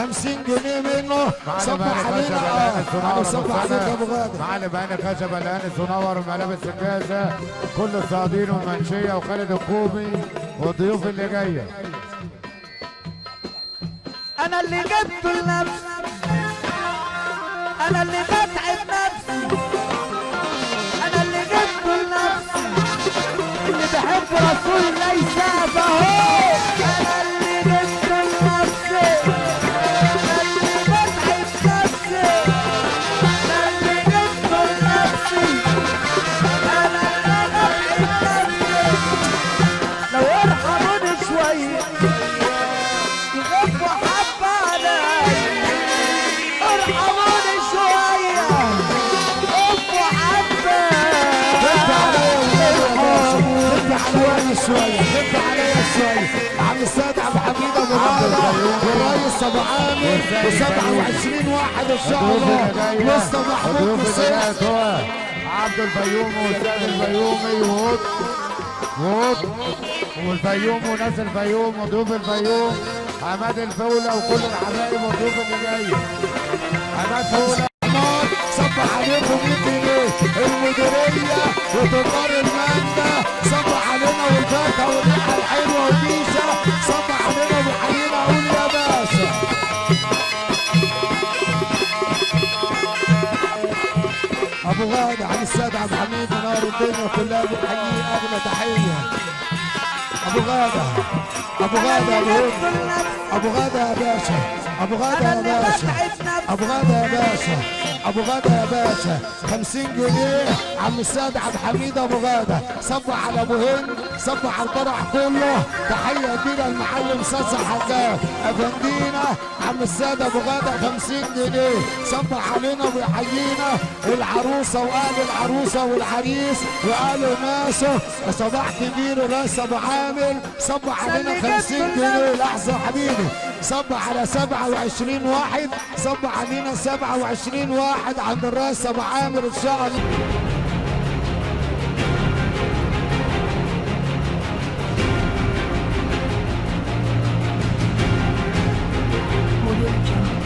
50 جنيه منه. صبح علينا صبح عليك يا ابو غاده. معلم هاني خشبه الانس ونور وملابس الجاهزة، كل الصيادين والمنشيه وخالد الكومي والضيوف اللي جاية. انا اللي جبت لنفسي، انا اللي بتعب نفسي، انا اللي جبت لنفسي، اللي بحب رسول الله يسقف اهو. انا اللي جبت لنفسي، انا اللي بتعب نفسي، انا اللي جبت لنفسي، انا اللي بتعب نفسي. لو ارحموني شوية يغفوا حبه عليا، ارحموني شوية غفوا حبه. خف عليا خف عليا شوية، خف عليا شوية. عم السيد عبد الحميد ابو غاده والريس ابو عامر و27 واحد ان شاء الله. مصطفى محمود مصير عبد الفيوم والسيد الفيومي وهوب وهوب والفيوم وناس الفيوم وضيوف الفيوم، حماد الفوله وكل الحبايب والضيوف اللي جاية. حماد فوله صبح عليكم 100 جنيه. المديرية وتجار المادة صبح علينا، والفاكهه والريحه الحلوة والبيشه صبح علينا وبيحيينا. قول يا باشا. ابو غاده عن السيد عبد الحميد منور الدنيا كلها، بنحييه اغلى تحية. ابو غاده، ابو غاده، ابو هند، ابو غاده يا باشا، ابو غاده يا باشا، ابو غاده يا باشا، ابو غاده يا باشا. 50 جنيه عم السيد عبد الحميد ابو غاده. صبح على ابو هند، صبح على الفرح كله. تحية كبيرة للمعلم ساسا حجاج افندينا. عم السيد ابو غاده 50 جنيه صبح علينا وبيحيينا. العروسة واهل العروسة والعريس واهل ناسه، صباح كبير. الراس ابو عامر صبح علينا 50 جنيه. لحظة حبيبي، صبح على 27 واحد، صبح علينا 27 واحد عند الراس ابو عامر ان شاء الله. Audio Jungle.